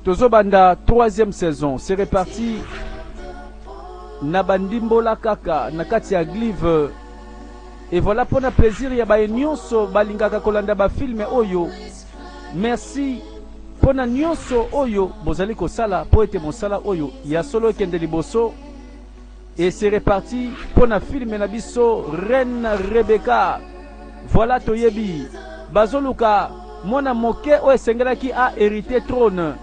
Tozobanda troisième saison, c'est reparti na bandimbola kaka na kati ya Glive. Et voilà pona plaisir ya baye nyonso balingaka kolanda ba films oyo. Merci pona nyonso oyo bozali kosala po ete mosala oyo ya solo ekende liboso. Et c'est reparti pona film na biso Reine Rebecca. Voilà toyebi bazoluka mwana moke oyo esengelaki a hériter trône.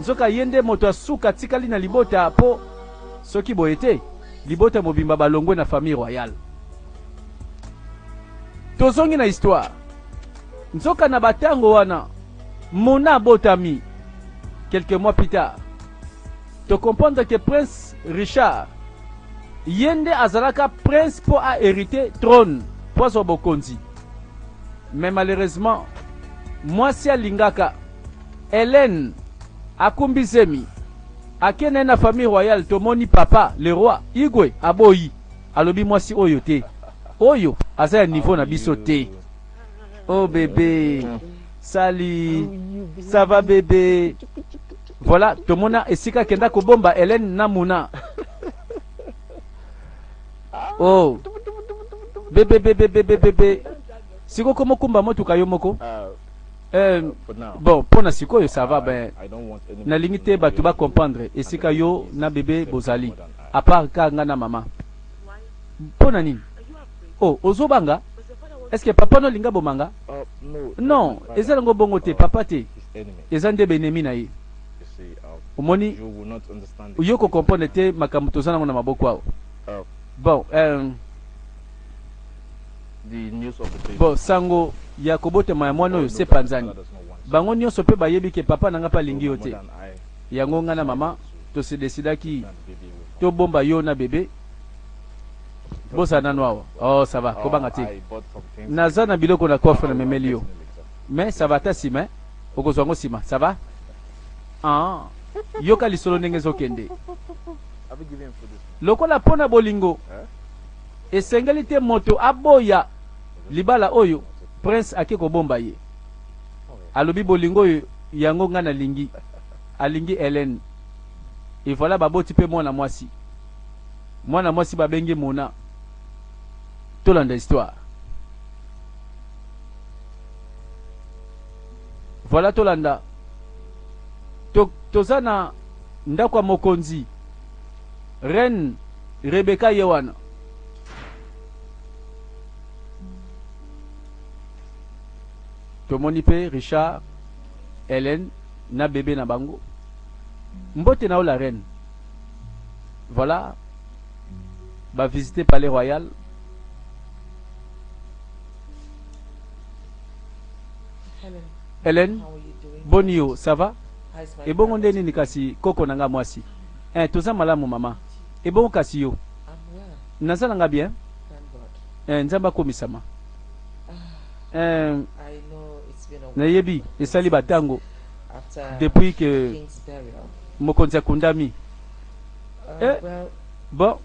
Nzoka ye nde moto ya suka atikali na libota po soki boye te libota mobimba balongwe na famille royale. Tozongi na histoire. Nzoka na batango wana Mona abotami quelques mois plus tard. To comprendre que prince Richard ye nde azalaka prince po a heriter trone po azwa bokonzi mais malheureusement mwasi alingaka Helène akumbi zemi ake naye na famille royale tomoni papa le roi Igwe aboyi alobi mwasi oyo te oyo aza ya niveau na biso te. Oh bebe salut ça va bebe voilà tomona esika akenda kobomba Hélène na Muna oh bebe bebe bebe bebe sikoyo komokumba motuka yo moko euh, bon mpo na sikoyo ça va ben nalingi te bato bacomprendre esika yo na bebe bozali à part ka nga na mama mpo na nini oh ozobanga est ce que papa no alinga bomanga non eza nango bongo te papa te eza nde benemi na ye omoni yo kocomprendre te makambo toza nango na maboko awa bon bon sango ya kobotama ya mwana oyo se panzani bango nyonso mpe bayebi ke papa na nga mpe alingi yo te yango nga na mama tose decidaki tobomba yo na bebe bozala nanu awa oh ça va kobanga te naza na biloko na coffre na memeli yo mais ça va ata nsima eh? Okozwa yango nsima ça va ah yoka lisolo ndenge ezokende lokola mpo na bolingo esengeli te moto aboya libala oyo prince ake kobomba ye alobi bolingo oyo yango ngai nalingi alingi Helène et voilà baboti mpe mwana mwasi mwana mwasi babengi Mona tolanda histoire voilà tolanda to, toza na ndako ya mokonzi reine Rebecca ye wana tomoni mpe Richard Hélène na bebe na bango mbote na yo la reine voilà ba visiter palais royal Hélène boni yo ça va ebongo nde nini kasi koko na nga mwasi eh, toza malamu mama ebongo kasi yo naza na nga bien eh, nzambe akomisama eh, nayebi esali batango depuis que mokonzi akundami eh, bon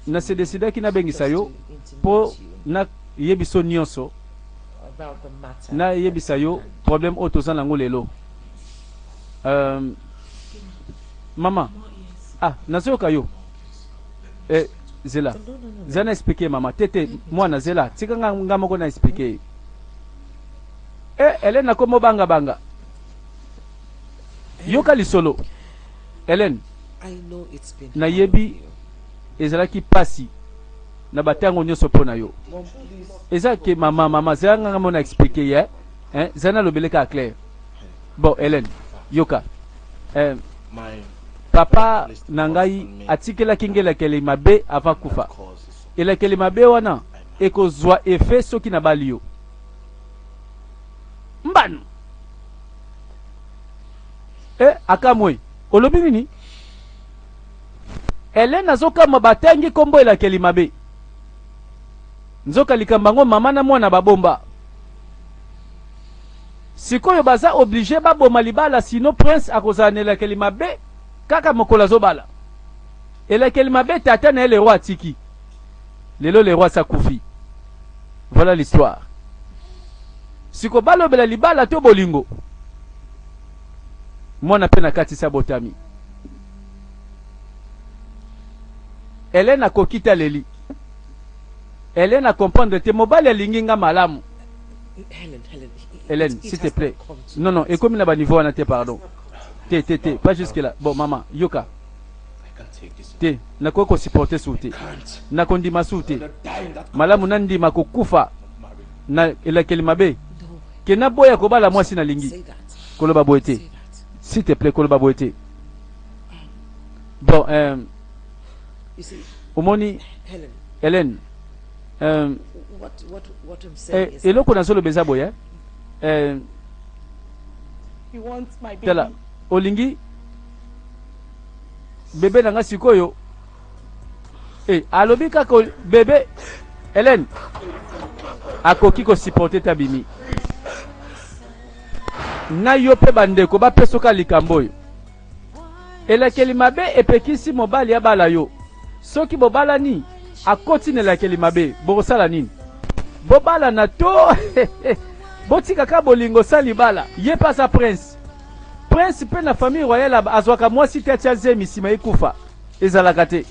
na se decidaki nabengisa yo mpo nayebiso nyonso nayebisa yo problème oyo toza nango lelo mama ah nazoyoka yo eh, zela zela na explique mama te te mwana zela tika nga, nga moko na explique ye eh, Hélène akomo banga banga yoka lisolo Hélène nayebi ezalaki pasi na batango nyonso mpo na yo eza ke mama mama zela nga nga mona explique ye hein zela nalobele kaka clair bon Hélène yoka eh, papa na ngai atikelaki ngai elakeli mabe avant kufa elakeli mabe wana ekozwa effet soki nabali yo mbano eh, akamwe olobi nini Hélène azokamwa batangi kombo elakeli mabe nzoka likambo yango mama na mwana babomba sikoyo baza oblige baboma libala sino prince akozala na elakeli mabe kaka mokolo azobala elakeli mabe tata na ye le roi atiki lelo le roi sakufi voilà l'histoire siko balobela libala to bolingo. Mwana mpe na kati si abotami. Helène akoki te aleli. Helène a comprendre te mobali alingi nga malamu. Hélène, s'il te plaît. Non, non, ekomi na ba niveau wana te, pardon. Te, te, te, pas jusque là. Bon, maman, yoka. Te, nakoki ko supporter su te. Nakondima su te. Malamu nandima kokufa na elakeli mabe ke naboya kobala mwasi nalingi. Koloba boye te. S'il te plaît, koloba boye te. Bon, euh, omoni Hélène, euh, eh, eloko nazoloba eza boye eh, tala olingi bebe na nga sikoyo eh, alobi kaka bebe Hélène akoki kosupporte te abimi na yo mpe bandeko bapesoka likambo oyo Elakeli mabe epekisi mobali abala yo. Soki bobalani, akoti na elakeli mabe, bokosala nini? Bobalana to botika kaka bolingo sans libala? Ye pe aza prince. Prince pe na famille royale azwaka mwasi te atia zemi sima ekufa. Ezalaka te.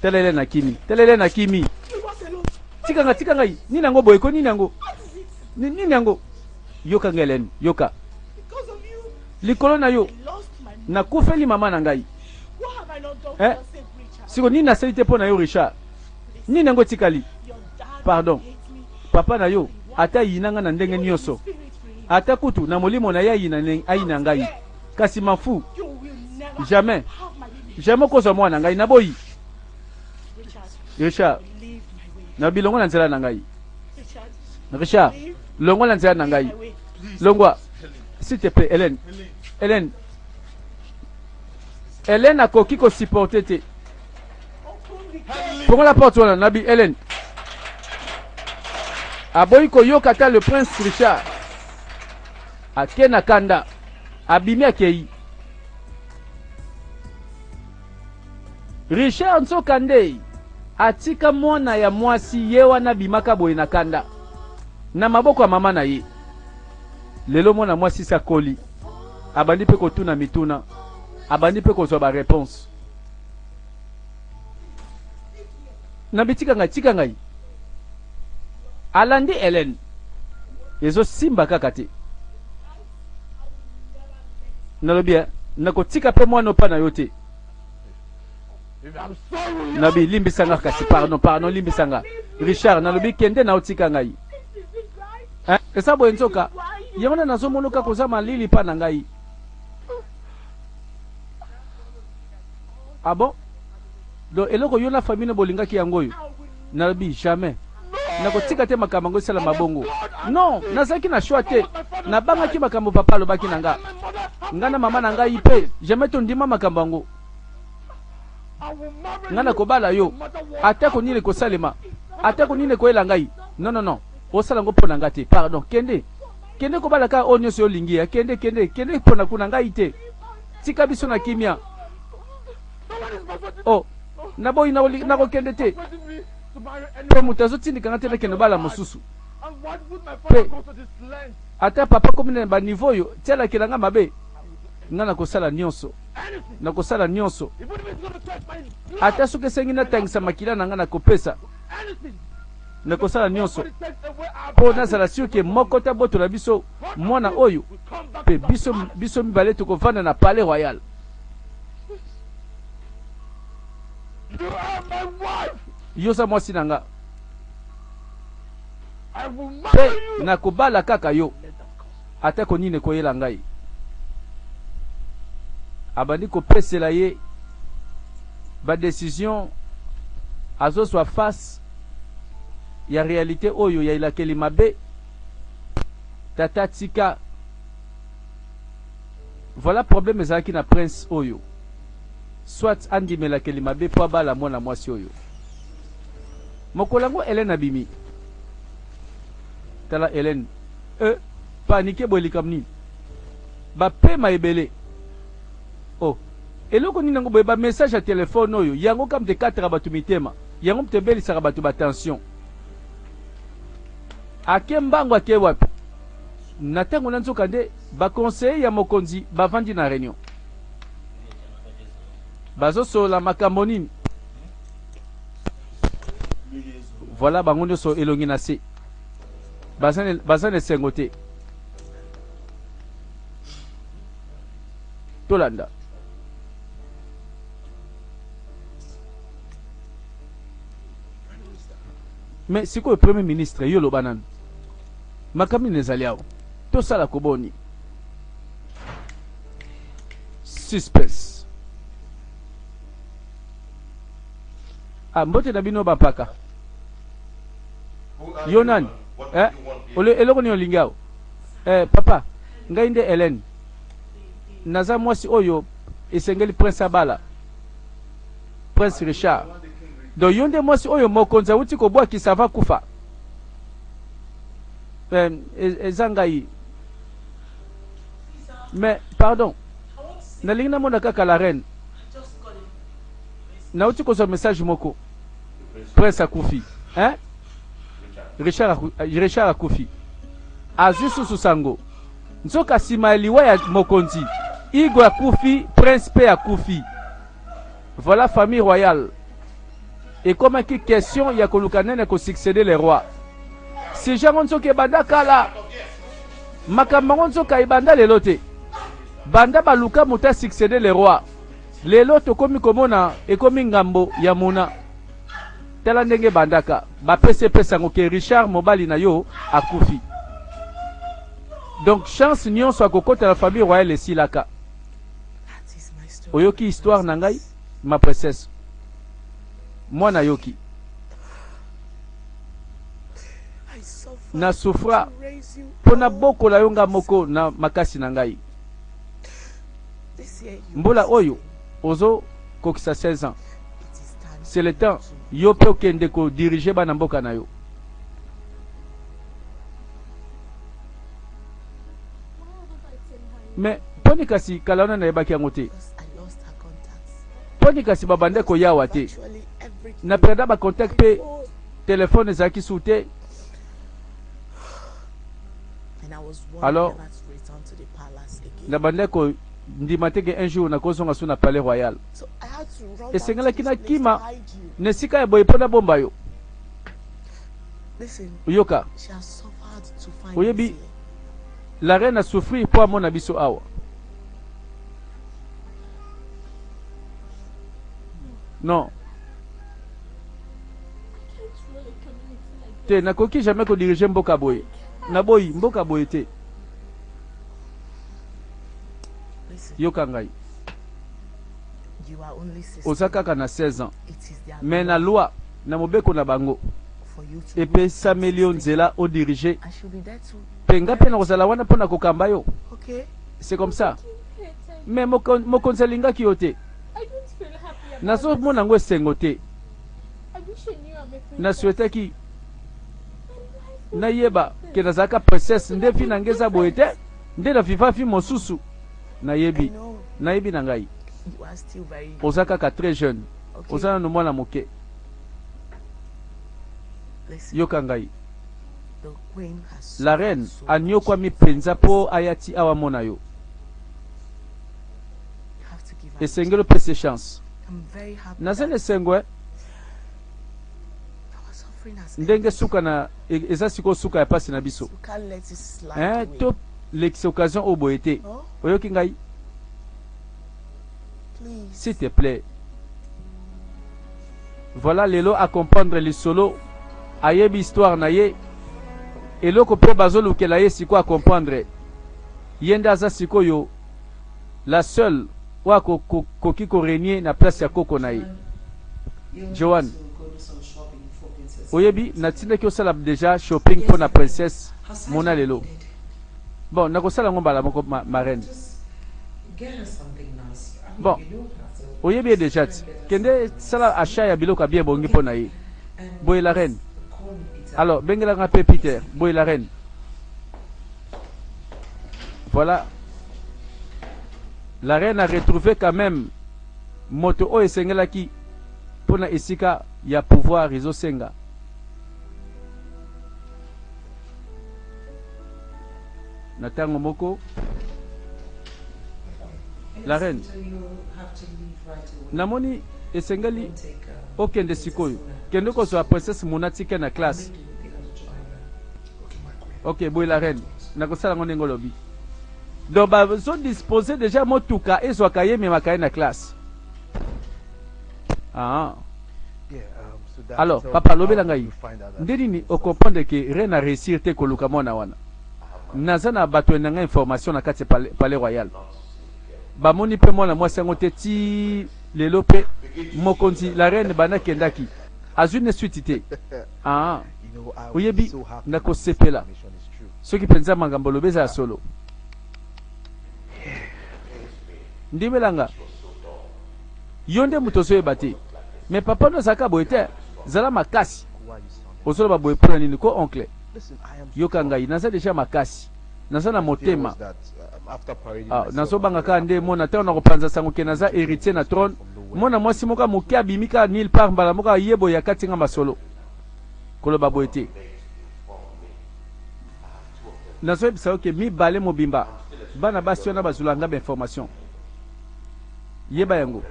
Tala Helène akimi. Tala Helène akimi. Tika nga, tika ngai. Nini yango boye ko nini yango? Nini yango? Yoka nga Helène, yoka. Likolo na yo nakufeli mama na ngai. Eh? Siko nini nasali te mpo na yo Richard? Nini yango etikali? Pardon. Papa na yo ata ayina nga na ndenge nyonso. Ata kutu na molimo na ye ayina, ayina ngai. Kasi mafu. Jamais. Jamais okozwa mwana ngai naboyi. Richard, na bilongo na nzela na ngai. Richard, longwa na nzela na ngai. Longwa. S'il te plaît, Hélène. Hélène. Hélène akoki ko supporter te. Fongola porte wana nabi Hélène. Aboyi koyoka ata le prince Richard. Ake na kanda. Abimi akei. Richard nzokande atika mwana ya mwasi ye wana abimaka boye na kanda na maboko ya mama na ye. Lelo mwana mwasi si akoli, abandi mpe kotuna mituna, abandi mpe kozwa ba reponse. Nabi tika ngai, tika ngai. Alandi Helène, ezo simba kaka te. Nalobi eh, nakotika mpe mwana opa na yo te. Nabi limbisa nga kasi pardon pardon limbisa nga Richard nalobi kende na otika ngai eh, eza boye nzoka yango na nazomona kaka oza malili mpa na ngai ah bon donc eloko yo na famille no bolingaki yango oyo nalobi jamais nakotika te makambo yango esalama bongo non nazalaki na choix te nabangaki makambo papa alobaki na nga nga na mama na ngai mpe jamais tondima makambo yango nga nakobala yo atako nini ekosalema atako nini ekoyela ngai non non non osala yango mpo na nga te pardon kende kende kobala kaka oyo nyonso yo olingi ya kende kende kende mpo na kuna ngai te tika biso na kimia oh naboyi nakokende te mpe moto azotindika nga te nakende bala mosusu mpe ata papa komi na baniveau oyo tialakela nga mabe nga nakosala nyonso nakosala nyonso ata soki esengi natangisa makila na nga nakopesa nakosala nyonso mpo nazala sur ke moko te abotola biso mwana oyo mpe biso, biso mibale tokovanda na palais royal. Yo oza mwasi na nga mpe nakobala kaka yo atako nini ekoyela ngai. Abandi kopesela ye ba decision azozwa face ya realite oyo ya elakeli mabe tata tika voilà problème ezalaki na prince oyo soit andima elakeli mabe po abala mwana mwasi oyo mokolo yango Helène abimi tala Helène euh panique boye likambo nini ba pema ebele oh eloko nini yango boye ba message ya telephone oyo yango kaka moto ekataka bato mitema yango moto ebelisaka bato ba tension ake mbangu ake wapi? Na ntango na nzoka nde ba conseillers ya mokonzi bavandi na reunion. Bazosolola makambo nini? Voilà bango nyonso elongi na se. Baza na esengo te. Tolanda. Mais sikoyo premier ministre yo loba nanu. Makambo nini ezali awa? Tosala ko boni? Suspense. Ah, mbote na bino bampaka. Yo nani? Eh? Ole eloko nini olingi awa? Eh, papa, ngai nde Hélène. Naza mwasi oyo esengeli prince abala. Prince Richard. Donc yo nde mwasi oyo mokonzi awuti kobwakisa ava kufa. Eh, eza ngai. Mais pardon, nalingi namona kaka la reine. Nauti kozwa message moko. Prince akufi. Hein? Richard, Richard akufi. Azwi susu sango. Nzoka nsima ya liwa ya mokonzi, Igwe akufi, prince mpe akufi. Voilà famille royale. Ekomaki question ya koluka nani ako succeder le roi. Sujet yango nzoka ebanda kala. Makambo yango nzoka ebanda lelo te. Banda baluka moto a succeder le roi. Lelo tokomi komona ekomi ngambo ya Mona. Tala ndenge ebandaka. Bapesi ye pe sango ke Richard mobali na yo akufi. Donc chance nionso akokota na famille royale esilaka. Oyoki histoire na ngai ma princesse? Mwana ayoki. Na souffra po nabokola yo nga moko na makasi na ngai. Mbula oyo ozo kokisa 16 ans. C'est le temps yo pe okende ko diriger bana mboka na yo. Mais poni kasi kala wana nayebaki yango te. Poni kasi babandaki koya awa te. Na perda ba contact pe telephone ezalaki su te. Alors nabandaki kondima te ke un jour nakozonga su na palais royal. Esengelaki nakima na esika ya boye mpo nabomba yo. Yoka, oyebi la reine a souffrir mpo amona biso awa. Non. Te, nakoki jamais ko diriger mboka boye. Naboyi mboka boye te. Yoka ngai. Oza kaka na 16 ans. Mais na loi, na mobeko na bango, epesameli yo nzela o diriger. Pe nga pe nakozala wana pona kokamba yo. C'est comme ça. Mais mokonzi alingaki yo te. Nazo mona yango esengo te. Na souhaitaki nayeba ke nazalaka princesse nde vie na nga eza boye te nde na viva vie mosusu nayebi nayebi na ngai oza kaka très jeune oza nanu mwana moke yoka ngai la reine aniokwami penza po aya ti awa amona yo esengeli opesa ye chance Naza na esengo eh. Ndenge suka na eza sikoyo suka ya pasi na biso eh, to lekisa occasion oyo boye te. Oyoki ngai? S'il te plaît. Voilà lelo a comprendre lisolo, ayebi histoire na ye, eloko pe bazolukela ye sikoyo a comprendre. Ye nde aza sikoyo la seule oyo ako koki ko regner na place ya koko na ye. Joanne, oyebi natindaki osala dejà shopping pona princesse Mona lelo. Bon, nakosala yango mbala moko ma, ma reine. Bon, oyebi ye dejà ti. Kende sala achat ya biloko ya bien ebongi pona ye. Boye la reine. Alors, bengela nga pe Peter. Boye la reine. Voilà. La reine a retrouvé quand même moto oyo esengelaki pona esika ya pouvoir ezosenga. Na tango moko la reine, namoni esengeli okende sikoyo. Kende kozwa princesse Mona tika na classe. Ok, boye la reine, nakosala yango ndenge olobi. Donc bazo disposer dejà motuka ezwaka ye ememaka ye na classe. Ah. Alors papa lobela ngai nde nini o comprendre que reine a réussir te koluka mwana wana? Naza na bato na ngai information na kati ya palais royal. Bamoni pe mwana mwasi yango te ti lelo pe mokonzi la reine banda akendaki azwi ne suite te. Ah. Oyebi nakosepela soki penza makambo olobi eza ya solo. Ndimela nga. Yo nde moto ozoyeba te. Mais papa no azalaka boye te. Zala makasi. Ozoloba boye pona nini ko oncle? Yoka ngai naza dejà makasi. Naza na motema. Ah, nazobanga kaka nde mona ntango nakopanza sango ke naza héritier na trône. Mwana mwasi moko ya moke abimi kaka nulle part mbala moko aye boye akati nga masolo. Koloba boye te. Nazoyebisa yo ke mibale mobimba bana basi wana bazulaka nga ba information. Yeba yango.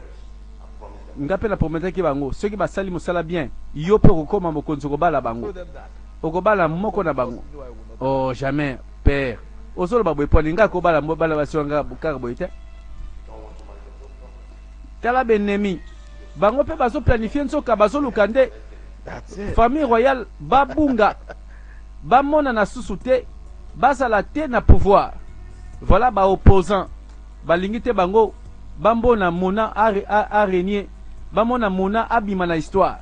Nga pe na prometaki bango soki basali musala bien yo pe okokoma mokonzi okobala bango. Okobala moko na bango. Oh jamais père. Ozoloba boye pona nga kobala bana basi wana kaka boye te. Tala ba ennemis bango pe bazo planifier nzoka bazoluka nde famille royale babunga bamonana susu te bazala te na pouvoir. Voilà ba opposants. Balingi te bango bambona Mona a regner, bamona Mona abima na histoire.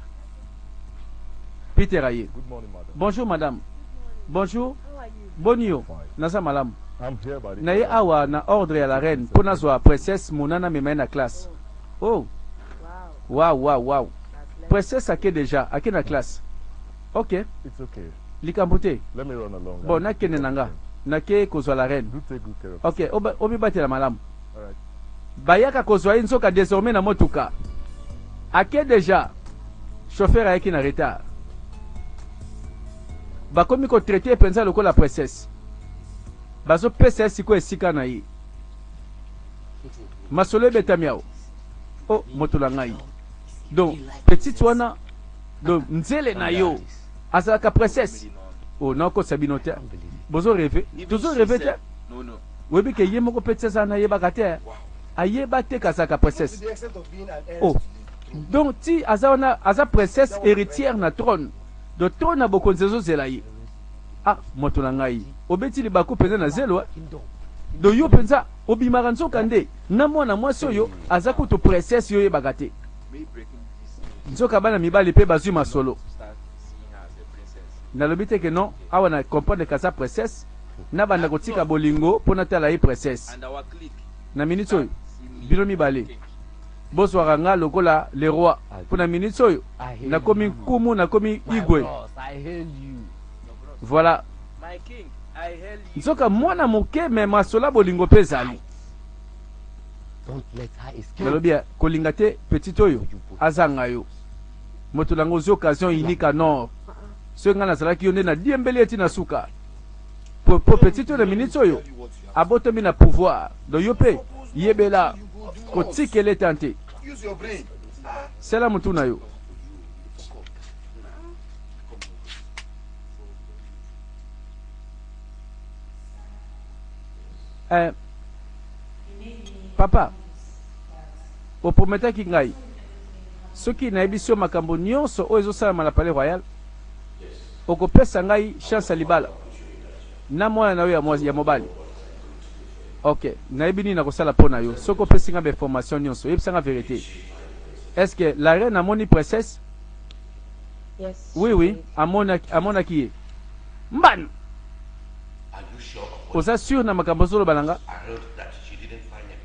Peter aye. Bonjour madame. Bonjour. Boni yo? Naza malamu. Naye awa na ordre ya la reine po nazwa princesse Mona namema ye na classe. Oh. Wow, wow, wow. Princesse ake dejà, ake na classe. Ok. Likambo te. Bon, nakende na nga. Nake kozwa la reine. Ok, omibatela malamu. Bayaka kozwa ye nzoka désormais na motuka. Ake dejà. Chauffeur ayaki na retard. Bakomi ko traiter ye penza lokola princesse. Bazopesa ye sikoyo esika na ye. Masolo ebetami awa. Oh, moto na ngai. Donc, petite wana donc nzele na yo azalaka princesse oh nakosa bino te bozo reve tozo reve te oyebi ke ye moko petit aza nayebaka te ayeba te kazalaka princesse oh donc ti aza wana aza princesse héritière na trône donc trône na bokonzi ezozela ye ah moto na ngai obeti libaku mpenza na zelo donc yo mpenza obimaka nzoka nde na mwana mwasi oyo aza kutu princesse yo oyebaka te Nzoka bana mibali pe bazui masolo. Nalobi te que non, awa na comprendre que aza princesse, nabanda kotika bolingo po natala ye princesse. Na minutes oyo, bino mibale bozuaka nga lokola le roi, po na minutes oyo nakomi nkumu, nakomi igwe. Voilà. Nzoka mwana moke mais masolo ya bolingo pe ezali. Nalobi ya kolinga te petit oyo azanga yo moto na ngo ozwi occasion unique en or soki ngai nazalaki yo nde na diembeli ye ti na suka po, po petit oyo na minutes oyo abotami na pouvoir donc yo pe yebela kotikela etan te sala motu na yo eh, Papa, o prometaki ngai soki nayebisi yo makambo nionso oyo ezosalama na palais royal, okopesa ngai chance ya libala na mwana na yo ya mobali. Ok, nayebi nini nakosala po na yo soki opesi ngai ba informations nionso. Yebisa ngai verite. Est-ce que la reine amoni princesse? Oui, oui, amonaki ye. Mbano! Oza sur na makambo ozoloba na nga?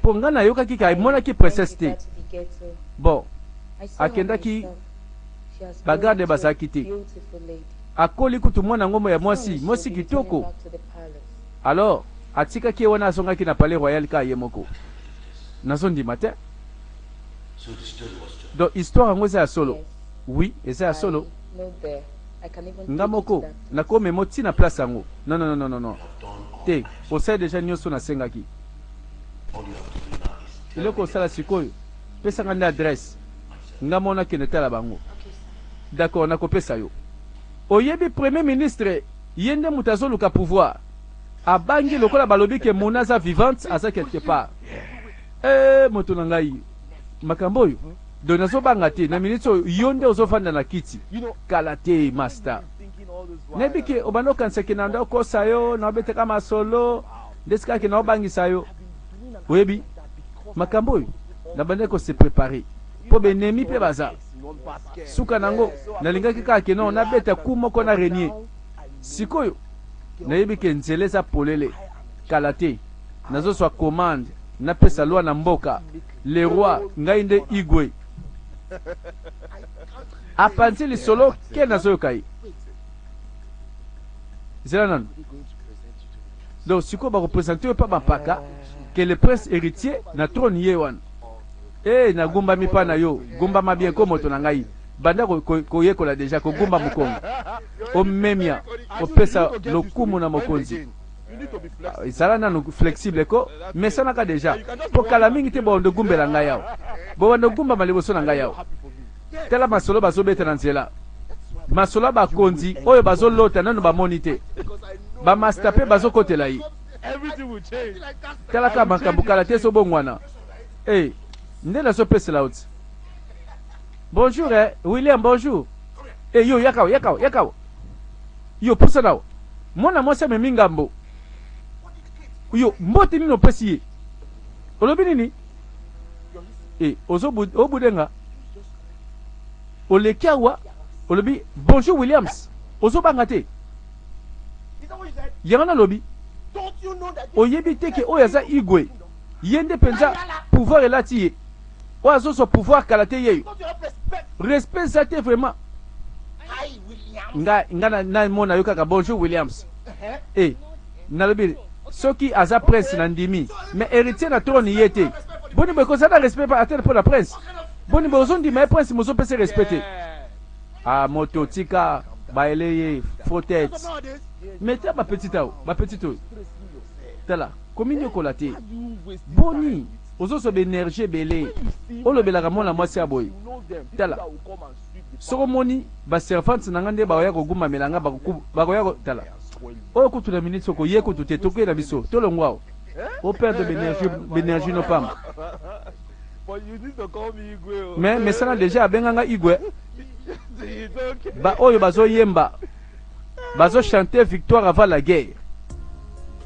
Po nga nayokaki ke amonaki princesse te. Bon, akendaki ba garde bazalaki te. Akoli kutu mwana yango ya mwasi, mwasi kitoko. Alors, atikaki ye wana azongaki na palais royal kaka ye moko. Nazondima te. Donc histoire yango eza ya solo? Oui, eza ya solo. Nga moko nako memo ti na place yango. Non non non non non. Te, osali dejà nioso nasengaki. Eloko osala sikoyo, pesa nga nde adresse, nga moko nakende tala bango. D'accord, nakopesa yo. Oyebi premier ministre ye nde mutu azoluka pouvoir. Abangi lokola balobi ke Mona aza vivante, aza quelque part. Eh moto na ngai, makambo oyo donc nazobanga te na minute oyo yo nde ozovanda na kiti kala te masta. Nayebi ke obanda okanisa ke nanda okosa yo, naobetaka masolo ndeti kaka ke naobangisa yo. Oyebi makambo oyo nabandaki ko se preparer po b'ennemis pe baza. Suka nango nalingaki kaka ke non nabeta coup moko na renier. Sikoyo nayebi ke nzela eza polele kala te nazozwa commande napesa loi na mboka le roi ngai nde igwe. Apanzi lisolo ke nazoyoka ye. Zela nanu. Donc sikoyo bako presenter yo pa ba mpaka que le prince heritier na trone ye wana. Eh nagumbami pa na yo, gumbama bien ko moto na ngai. Banda koyekola dejà kogumba mokongo. Omemia, opesa lokumu na mokonzi. Zala nanu flexible ko, mesanaka dejà. Po kala mingi te bobanda ogumbela ngai awa. Bobanda ogumbama liboso na ngai awa. Tala masolo bazobeta na nzela. Masolo ya bakonzi oyo bazolota nanu bamoni te. Ba masta pe bazokotela ye. Tala kaka makambo kala te ezobongwana. Eh, nde nazopesela yo ti. Bonjour eh, William bonjour. Eh yo yaka awa, yaka awa, yaka awa. Yo pusana awa. Mwana mwasi amemi ngambo. Yo mbote nini opesi ye? Olobi nini? Eh, ozo obude nga. Oleki awa olobi bonjour Williams. Ozobanga te. Yango nalobi. Oyebi te ke oyo aza Igwe. Ye nde penza pouvoir elati ye. Oyo azozwa pouvoir kala te yeyo. Respect eza te vraiment. Nga nga na mona yo kaka bonjour Williams. Eh nalobi soki aza prince na ndimi mais héritier na trône ye te. Boni boye kozala na respect pa ata mpo na prince. Boni boye ozondima ye prince mais ozopesa respect te. Ah moto tika baele ye faux tête. Mais tala ba petit awo, ba petit oyo. Tala kominyokola te. Boni ozozwa ba energie ebele olobelaka mwana mwasi ya boye. Tala soki omoni ba servante na nga nde bakoya kogumbamela nga bakoya ko tala oyo kutu na minute soko ye kutu te tokoye na biso tolongwa awa o perdre ba energie no pamba. Mais mesana dejà abenga nga igwe. Ba oyo bazo yemba bazo chanter victoire avant la guerre.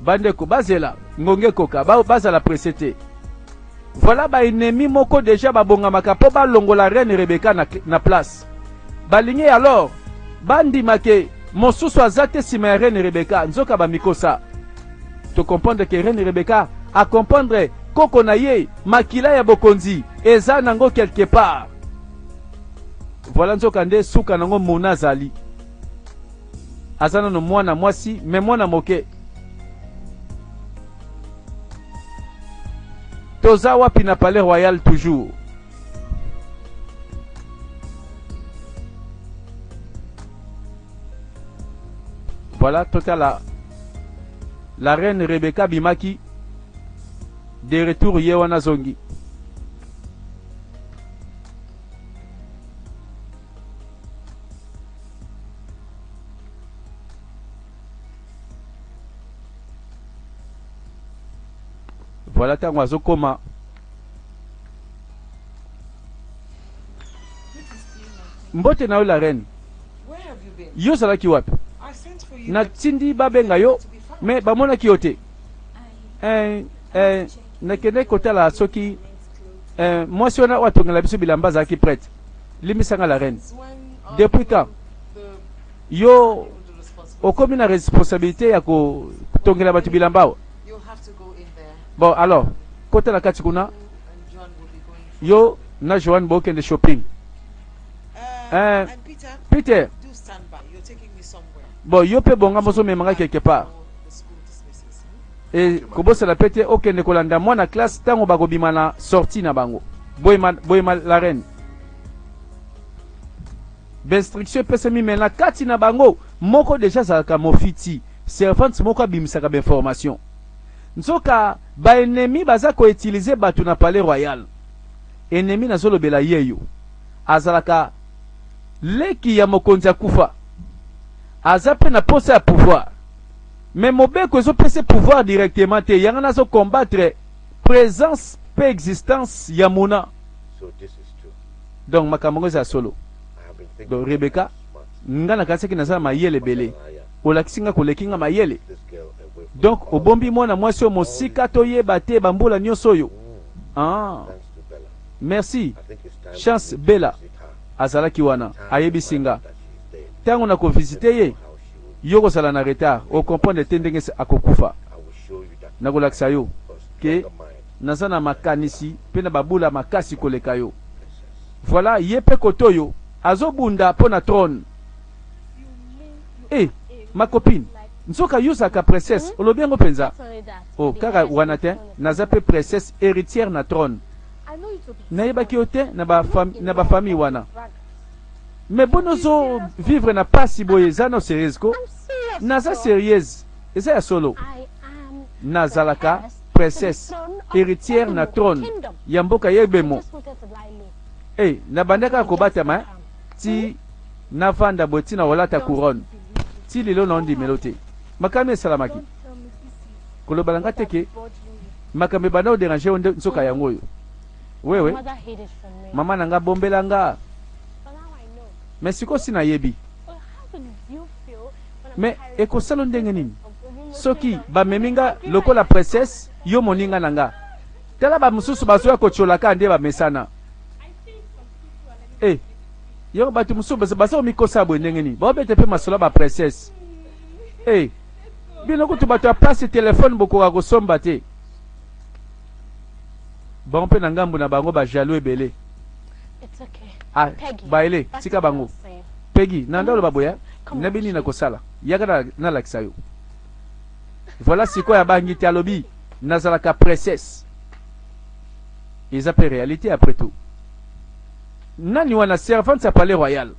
Bandeko bazela ngonga ekoka ba bazala presse te. Voilà ba ennemis moko dejà babongamaka po balongola reine Rebecca na, na place. Balingi alors bandima ke mosusu aza te sima ya reine Rebecca, nzoka bamikosa. To comprendre que reine Rebecca a comprendre koko na ye makila ya bokonzi eza nango quelque part. Voilà nzoka nde suka nango Mona azali. Aza nano mwana mwasi mais mwana moke. Toza wapi na palais royal toujours. Voilà totala la reine Rebecca abimaki de retour ye wana azongi. Voilà ntango azokoma mbote na yo la reine. Yo ozalaki wapi? Natindi babenga yo mais bamonaki yo te. Eh, eh, nakendaki kotala soki eh, mwasi wana oyo atongela biso bilamba azalaki prête. Limbisa nga la reine. Depuis quand yo okomi na responsabilité ya kotongela bato bilamba awa? Bon alors, kota na kati kuna, yo na Joanne bokende shopping. Eh, Peter, bon yo pe bonga mozo mema nga quelque part. E kobosana pe te okende kolanda mwana classe tango bakobima na sortie na bango. Boyema, boyema la reine. Ba instruction epesami mais na kati na bango moko deja azalaka mofiti. Servante moko abimisaka ba information. Nzoka ba ennemis baza ko utiliser batu na palais royal. Ennemi nazolobela yeyo azalaka leki ya mokonzi akufa. Aza pe na posa ya pouvoir. Mais mobeko ezopesa pouvoir directement te. Yanga nazo combattre presence pe existence ya Mona. Donc makambo yango eza ya solo. Donc Rebecca, nga nakanisaki naza na mayele ebele. Olakisi nga koleki nga mayele. Donc obombi mwana mwasi oyo mosika toyeba te bambula nyonso oyo. Ah. Merci. Chance Bella azalaki wana ayebisi nga ntango nakovisite ye yo kozala na retard okomprendre te ndenge akokufa. Nakolakisa yo ke naza na makanisi mpe na babula makasi koleka yo. Voilà ye mpe kote oyo azobunda mpo na trône. Eh, ma copine, nzoka yo ozalaka princesse, olobi yango mpenza? Oh, kaka wana te, naza mpe princesse héritière na trône. Nayebaki yo te na ba na ba famille wana. Mais boni ozo vivre na pasi boye, eza no sérieuse ko? Naza sérieuse, eza ya solo. Nazalaka princesse héritière na trône ya mboka Yebemo. Eh, nabanda kaka kobatama ti navanda boye ti na kolata couronne. Ti lelo na ondimelo te. Makambo esalamaki. Koloba na nga te ke makambo ebanda kodéranger yo nde nzoka yango oyo. Wewe, mama na nga bombela nga. Mais sikoyo si nayebi. Mais ekosala ndenge nini soki bamemi nga lokola princesse, yo moninga na nga? Tala bamosusu bazoya kotiolaka nde bamesana. Eh, yango bato mosusu baza komikosa boye ndenge nini? Baobeta mpe masolo ya baprincesse. Eh, bino kutu bato ya pasi telefone bokoka kosomba te. Bango mpe na ngambo na bango bajaloux ebele. Ah, baele tika bango. Peggy, nanda oloba boya, nayebi nini nakosala. Yaka nalakisa yo. Voilà sikoyo abangi te alobi nazalaka princesse. Eza mpe réalité après tout. Nani wana servante ya palais royal?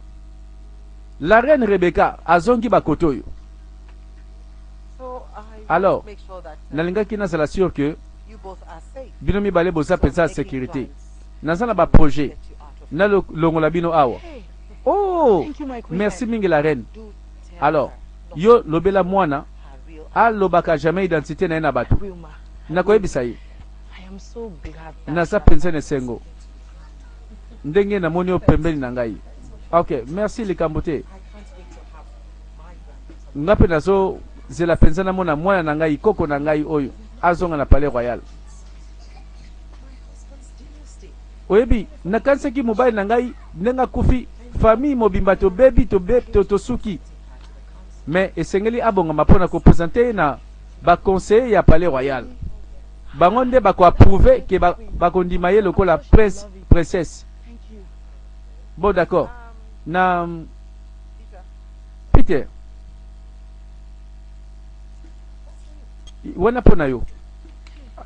La reine Rebecca azongi bakoto oyo. Alors, nalingaki nazala sûr que bino mibale boza mpenza ya sécurité. Naza na baprojet nalongola bino awa. Oh, merci mingi la reine. Alors, yo lobela mwana alobaka jamais identité na ye na bato. Nakoyebisa ye. Naza mpenza na esengo ndenge namoni yo pembeni na ngai. Ok, merci likambo te. Nga mpe nazozela mpenza namona mwana na ngai, koko na ngai oyo azonga na palais royal. Oyebi, nakanisaki mobali na ngai ndenge akufi, famille mobimba tobebi, tosuki. Mais esengeli abongama mpona kopresente ye na baconseiller ya palais royal. Bango nde bakoapprouve ke bakondima ye lokola prince, princesse. Bon, d'accord. Na Peter, wana mpo na yo.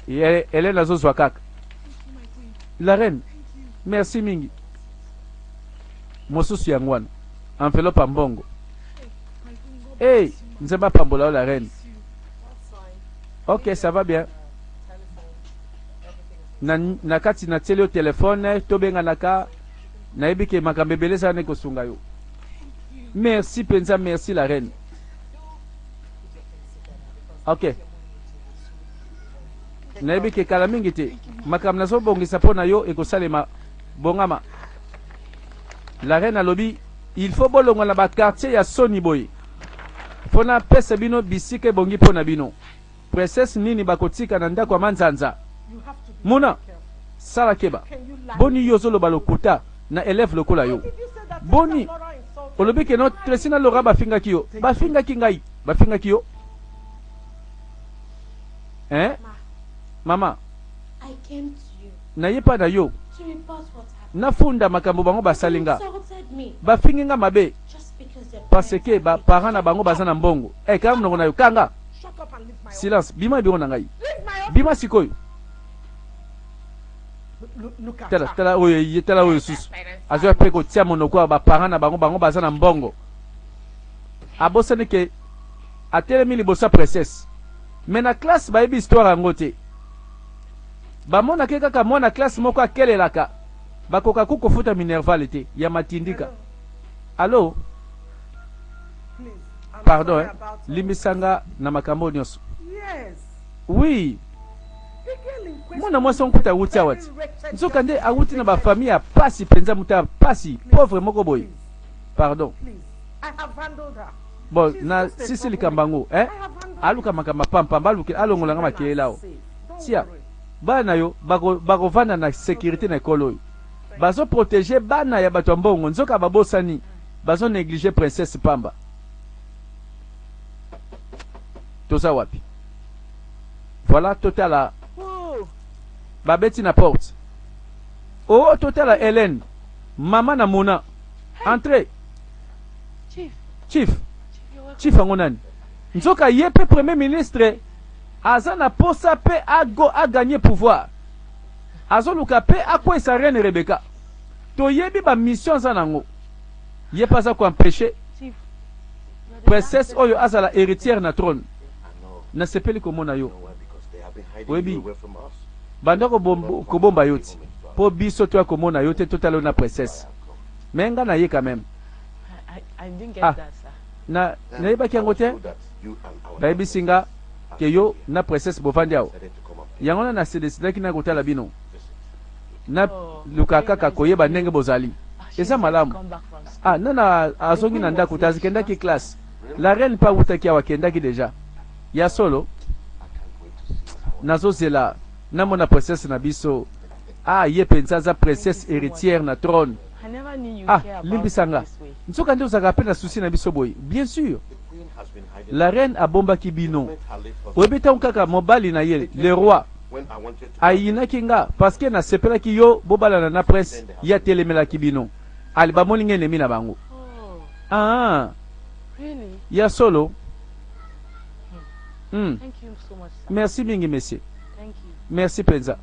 Hélène azozwa kaka. La reine, merci mingi. Mosusu yango wana enveloppe ya mbongo. Hey, Nzambe apambola yo la reine. Ok, ça va bien. Na kati natieli yo telefone, tobenganaka, nayebi ke makambo ebele ezala na kosunga yo. Merci mpenza, merci la reine. Ok, nayebi ke kala mingi te makambo nazobongisa mpo na yo ekosalema. Bongama. La reine alobi il faut bolongwa na baquartier ya soni boye mpo napesa bino bisika ebongi mpo na bino. Princesse nini bakotika na ndako ya manzanza? Muna, sala keba. Boni yo ozoloba lokuta na élève lokola yo? Boni olobi ke no Tracy na Laura bafingaki yo? Bafingaki ngai, bafingaki yo? Hein? Mama, naye pa na yo nafunda makambo bango basali nga. Bafingi nga mabe parce que ba parents na bango baza na mbongo. Eh, kanga monoko na yo, kanga. Silence, bima biro na ngai. Bima sikoyo. Tala, tala oyo, ye tala oyo susu. Azwa pe kotia monoko ya ba parents na bango, bango baza na mbongo. Abosani ke Atelemi liboso ya princesse. Mais na classe bayebi histoire yango te. Bamonake kaka mwana classe moko akelelaka. Bakoka ku kofuta minerval te ya matindika. Allo? Pardon eh, limbisa nga na makambo oyo nionso. Oui. Mwana mwasi wango kutu awuti awa ti. Nzoka nde awuti na ba famille ya pasi penza, moto ya pasi, pauvre moko boye. Pardon. Bon, na sisi likambo yango, eh? Aluka makambo ya pamba aluke alongola nga makelele awa. Tia bana na yo bako bakovanda na securite na ekolo oyo. Bazo proteger bana ya bato ya mbongo, nzoka babosani bazo negliger princesse pamba. Toza wapi? Voilà, totala babeti na porte. Oh, totala Hélène, mama na Mona. Entrez. Chief. Chief. Chief yango nani? Nzoka ye pe premier ministre aza na posa pe ago a gagner pouvoir. Azoluka pe akwesa reine Rebecca. Toyebi ba mission aza nango. Ye pe aza ko empecher princesse oyo azala héritière na trône. Nasepeli komona yo. Oyebi banda kobomba yo ti po biso toya komona yo te totala yo na princesse. Mais nga naye quand même. Ah, na nayebaki yango te. Bayebisi nga ke yo na princesse bovandi awa. Yango wana na se decidaki na kotala bino. Na luka kaka koyeba ndenge bozali. Eza malamu. Ah, nana azongi na ndako te, akendaki classe. La reine pe awutaki awa, akendaki dejà. Ya solo? Nazozela namona princesse na biso. Ah, ye penza aza princesse héritière na trône. Ah, limbisa nga. Nzoka nde ozalaka pe na souci na biso boye. Bien sûr. La reine abombaki bino. Oyebi ntango kaka mobali na ye, le roi, ayinaki nga parce que nasepelaki yo bobalana na prince, ye atelemelaki bino. Ali bamoni nga ennemi na bango. Ah, ya solo. Merci mingi monsieur. Merci penza.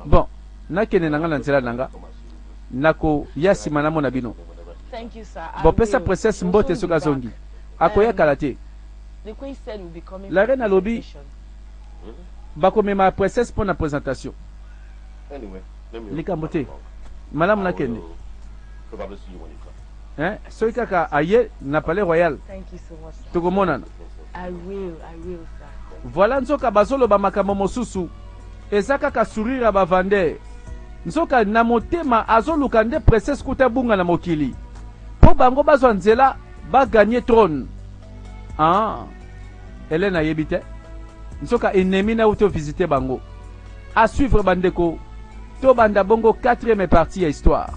Bon, nakende na nga na nzela na nga. Nakoya sima namona bino. Bon, pesa princesse mbote soki azongi. Akoya kala te. La reine alobi bakomema princesse mpo na presentation. Likambo te. Malamu nakende. Hein? Soki kaka aye na palais royal tokomonana. Voilà nzoka bazoloba makambo mosusu eza kaka sourire ya ba vendeur. Nzoka na motema azoluka nde princesse kuta bunga na mokili po bango bazwa nzela ba gagner trône. Ah, Helène ayebi te. Nzoka ennemi na uto visiter bango. À suivre bandeko, tobanda bongo quatrième partie ya histoire.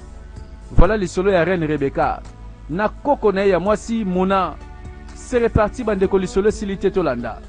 Voilà lisolo ya reine Rebecca na koko na ye ya mwasi Mona. C'est reparti bandeko lisolo esili te tolanda.